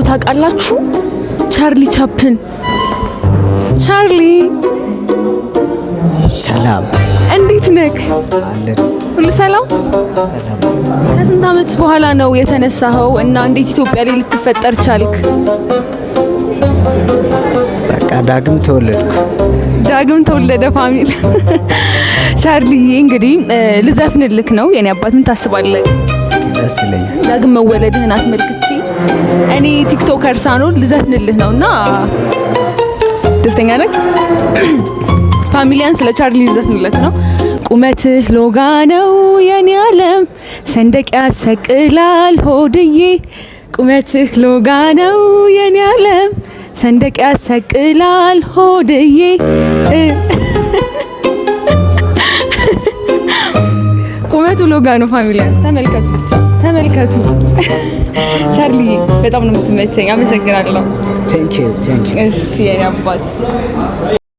ታውቃላችሁ? ቻርሊ ቻፕን። ቻርሊ። ሰላም። እንዴት ነክ? አለን። ሁሉ ሰላም? ሰላም። ከስንት ዓመት በኋላ ነው የተነሳኸው እና እንዴት ኢትዮጵያ ላይ ልትፈጠር ቻልክ? በቃ ዳግም ተወለድኩ። ዳግም ተወለደ family። ቻርሊዬ፣ እንግዲህ ልዘፍንልክ ነው የኔ አባት። ምን ታስባለህ? ደስ ይለኛል። ዳግም መወለድህን አስመልክቼ እኔ TikToker ሳልሆን ልዘፍንልህ ነው እና ደስተኛ ነህ? ፋሚሊያን ስለ ቻርሊ ልዘፍንለት ነው። ቁመትህ ሎጋ ነው የኔ ዓለም፣ ሰንደቅ ያሰቅላል ሆድዬ። ቁመትህ ሎጋ ነው የኔ ዓለም፣ ሰንደቅ ያሰቅላል ሆድዬ። ቁመቱ ሎጋ ነው። ፋሚሊያንስ ተመልከቱ፣ ብቻ ተመልከቱ። ቻርሊ፣ በጣም ነው የምትመቸኝ። አመሰግናለሁ። Thank you, thank you. እሺ የኔ አባት።